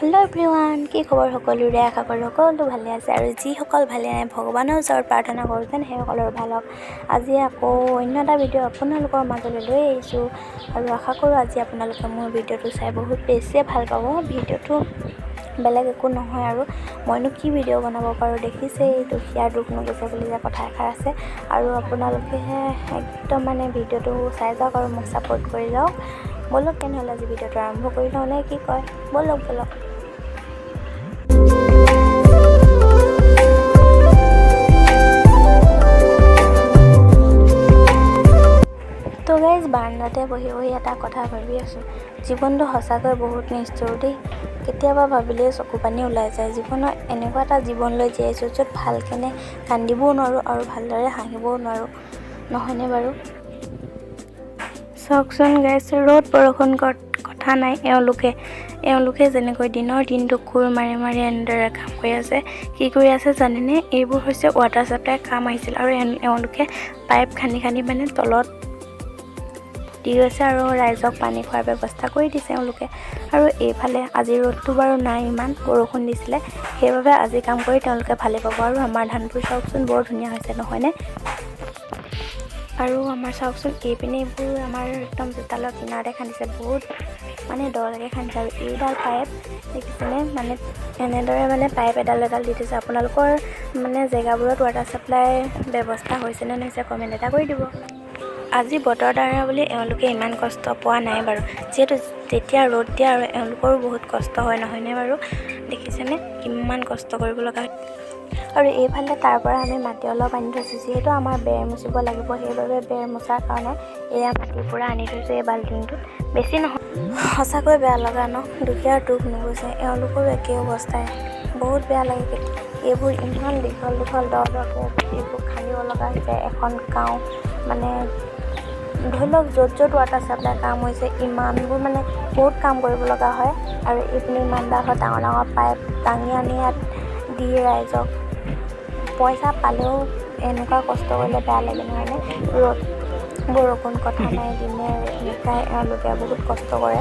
Hello' everyone, কি খবৰ সকলোৰে? আশা কৰোঁ সকলো ভালে আছে আৰু যিসকল ভালে নাই, ভগৱানৰ ওচৰত প্ৰাৰ্থনা কৰোঁ যেন সেইসকলৰ ভাল হওক। আজি আকৌ অন্য এটা ভিডিঅ' আপোনালোকৰ মাজলৈ লৈ আহিছোঁ আৰু আশা কৰোঁ আজি আপোনালোকে মোৰ ভিডিঅ'টো চাই বহুত বেছিয়ে ভাল পাব। ভিডিঅ'টো বেলেগ একো নহয় আৰু মইনো কি ভিডিঅ' বনাব পাৰোঁ, দেখিছেই, দুখীয়াৰ দুখ নুগুচে বুলি যে কথা এষাৰ আছে। আৰু আপোনালোকেহে একদম মানে ভিডিঅ'টো চাই যাওক আৰু মোক ছাপোৰ্ট কৰি যাওক। ব'লক তেনেহ'লে আজি ভিডিঅ'টো আৰম্ভ কৰি লওঁ নে কি কয়? ব'লক ব'লক। তো গাইজ, বাৰান্দাতে বহি বহি এটা কথা ভাবি আছোঁ, জীৱনটো সঁচাকৈ বহুত নিষ্ঠুৰ দেই। কেতিয়াবা ভাবিলেই চকু পানী ওলাই যায়। জীৱনৰ এনেকুৱা এটা জীৱন লৈ জীয়াইছোঁ য'ত ভালকেনে কান্দিবও নোৱাৰোঁ আৰু ভালদৰে হাঁহিবও নোৱাৰোঁ, নহয়নে বাৰু? চাওকচোন গাইজ, ৰ'দ বৰষুণ কথা নাই, এওঁলোকে যেনেকৈ দিনৰ দিনটো কোৰ মাৰি মাৰি এনেদৰে কাম কৰি আছে। কি কৰি আছে জানেনে? এইবোৰ হৈছে ৱাটাৰ ছাপ্লাই কাম আহিছিল আৰু এওঁলোকে পাইপ খান্দি খান্দি মানে তলত দি গৈছে আৰু ৰাইজক পানী খোৱাৰ ব্যৱস্থা কৰি দিছে এওঁলোকে। আৰু এইফালে আজি ৰ'দটো বাৰু নাই, ইমান বৰষুণ দিছিলে, সেইবাবে আজি কাম কৰি তেওঁলোকে ভালে পাব। আৰু আমাৰ ধানবোৰ চাওকচোন, বৰ ধুনীয়া হৈছে নহয়নে? আৰু আমাৰ চাওকচোন, এইপিনে এইবোৰ আমাৰ একদম চোতালৰ কিনাৰতে খান্দিছে, বহুত মানে দলৈকে খান্দিছে। আৰু এইডাল পাইপ দেখিছেনে, মানে এনেদৰে মানে পাইপ এডাল এডাল দি থৈছে। আপোনালোকৰ মানে জেগাবোৰত ৱাটাৰ ছাপ্লাই ব্যৱস্থা হৈছেনে নহৈছে, কমেণ্ট এটা কৰি দিব। আজি বতৰ ডাৱৰীয়া বুলি এওঁলোকে ইমান কষ্ট পোৱা নাই বাৰু, যিহেতু যেতিয়া ৰ'দ দিয়ে আৰু এওঁলোকৰো বহুত কষ্ট হয়, নহয়নে বাৰু? দেখিছেনে কিমান কষ্ট কৰিব লগা হয়। আৰু এইফালে তাৰ পৰা আমি মাটি অলপ আনি থৈছোঁ, যিহেতু আমাৰ বেৰ মুচিব লাগিব, সেইবাবে বেৰ মোচাৰ কাৰণে এয়া মাটি পূৰা আনি থৈছোঁ এই বাল্টিংটোত, বেছি নহয়। সঁচাকৈ বেয়া লগা ন, দুখীয়াৰ দুখ নুগুচে, এওঁলোকৰো একেই অৱস্থাই, বহুত বেয়া লাগে। এইবোৰ ইমান দীঘল দীঘল দ দকৈ এইবোৰ খান্দিব লগা হৈছে। এখন গাঁও মানে ধৰি লওক য'ত য'ত ৱাটাৰ ছাপ্লাই কাম হৈছে, ইমানবোৰ মানে বহুত কাম কৰিব লগা হয়। আৰু এইপিনে ইমান ডাঙৰ ডাঙৰ ডাঙৰ পাইপ টাঙি আনি ইয়াত দি ৰাইজক পইচা পালেও এনেকুৱা কষ্ট কৰিলে বেয়া লাগে, নহয়নে? ৰ'দ বৰষুণ কথা নাই, দিনে নিশাই এওঁলোকে বহুত কষ্ট কৰে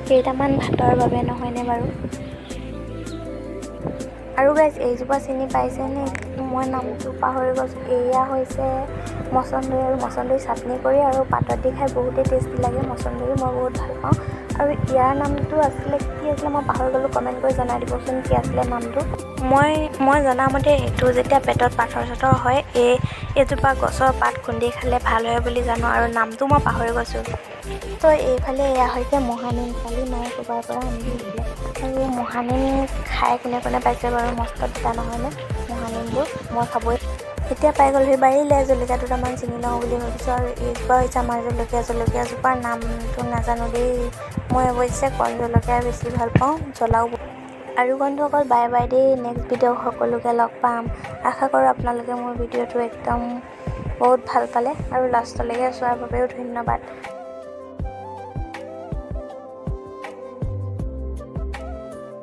কেইটামান ভাতৰ বাবে, নহয়নে বাৰু? আৰু গাইজ, এইজোপা চিনি পাইছেনে? মই নামটো পাহৰি গৈছোঁ। এয়া হৈছে মচন্দৰী। আৰু মচন্দৰী চাটনি কৰি আৰু পাতত দি খাই বহুতেই টেষ্টি লাগে। মচন্দৰী মই বহুত ভাল পাওঁ। আৰু ইয়াৰ নামটো আছিলে কি আছিলে, মই পাহৰি গ'লোঁ, কমেণ্ট কৰি জনাই দিবচোন কি আছিলে নামটো। মই জনামতে এইটো যেতিয়া পেটত পাথৰ চাথৰ হয়, এইজোপা গছৰ পাত খুন্দি খালে ভাল হয় বুলি জানো, আৰু নামটো মই পাহৰি গৈছোঁ। তো এইফালে এয়া হৈছে মহানিম, কালি মায়ে ক'ৰবাৰ পৰা আনি দিছিলে। আৰু মহানিম খাই কোনে কোনে পাইছে বাৰু? মস্ত তিতা নহয়নে মহানিমবোৰ? মই খাবই। এতিয়া পাই গ'লহি বাৰীলৈ, জলকীয়া দুটামান ছিঙি লওঁ বুলি ভাবিছোঁ। আৰু এইজোপা হৈছে আমাৰ জলকীয়া, জলকীয়াজোপাৰ নামটো নাজানো দেই। মই অৱশ্যে কণ জলকীয়া বেছি ভাল পাওঁ, জ্বলাও। আৰু বন্ধুসকল, বাই বাই দেই, নেক্সট ভিডিঅ' সকলোকে লগ পাম। আশা কৰোঁ আপোনালোকে মোৰ ভিডিঅ'টো একদম বহুত ভাল পালে আৰু লাষ্টলৈকে চোৱাৰ বাবেও ধন্যবাদ।